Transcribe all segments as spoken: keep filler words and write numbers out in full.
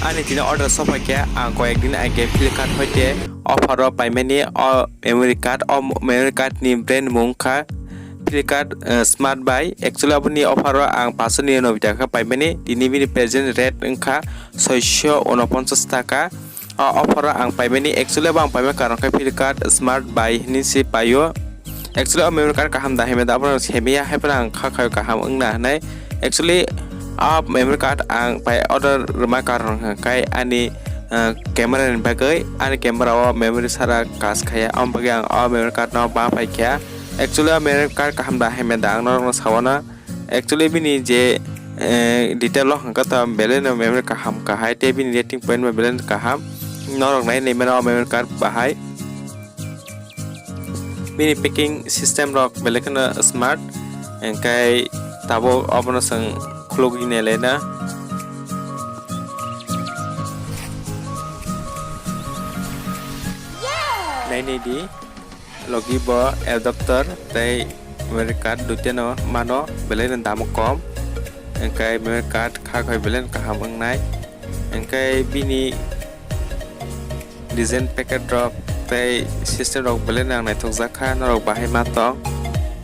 Ani tini order sopai khe ang koyek din age Flipkart hoite offer o paimani o memory card, o memory card ni brand mung kha Flipkart, eh, Smart Buy. Actually aboni offer o ang paanch sho ni noboi taka khe paimani, tini bini present rate wngkha soisho unoponchas taka. O offer o ang paimani, actually abo ang paima karon khe Flipkart Smart Buy hinwi se paio. Actually o memory card kaham da himya da, abono himya hai phano ang kha khaio kaham wngna hinwi. Actually o memory card ang pai order rwma karon hwnkhe ani, ah, camera ni bagwi, ani camera o memory sara kaj khaiya, aboni bagwi ang o memory card no ba paikha. Actually o memory card kaham da himya da ang norokno sawana. Actually bini je, eh, detail o hwnkha ta belai no memory kaham kahai tei bini rating point bo belai no kaham. Norok nai nai mano o memory card bahai. Bini packing system rok belai kheno smart, hwnkhe tabuk obono chwng khulugwi nailai na. Nai nai di. Logi bo adapter tei memory card duiteno mano, belai no damo kom, hwnkhe memory card kha khai belai no kaham wngnai, hwnkhe bini design packet rok tei system rok belai no ang naithok jak kha, norok bahai ma tong,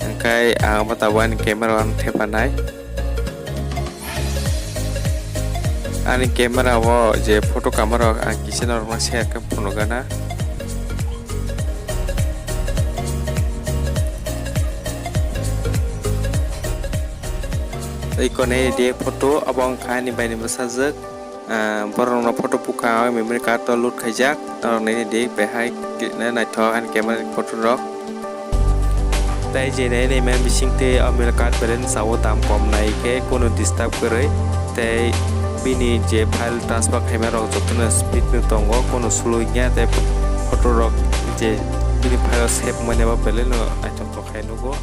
hwnkhe ang abo tabuk ani camera o ang thepanai. Ani camera o je photo kamma rok ang kisa norokno share khe phunukgana. Tei konwi de photo obo wngkha ani bai ni bwsajwk. Ah, borok rokno photo bukha o memory card o load khaijak. Norok nini di behai naithok ani camera ni photo rok. Tei je nai nai mani bising tei o memory card belai no sao dam kom nai khe kunu disturb kwrwi tei bini je file transfer khaima rok jotono speed no tongo, kunu slow wngya tei photo rok je bini file o save manya bo belai no naithok tok khai nugo.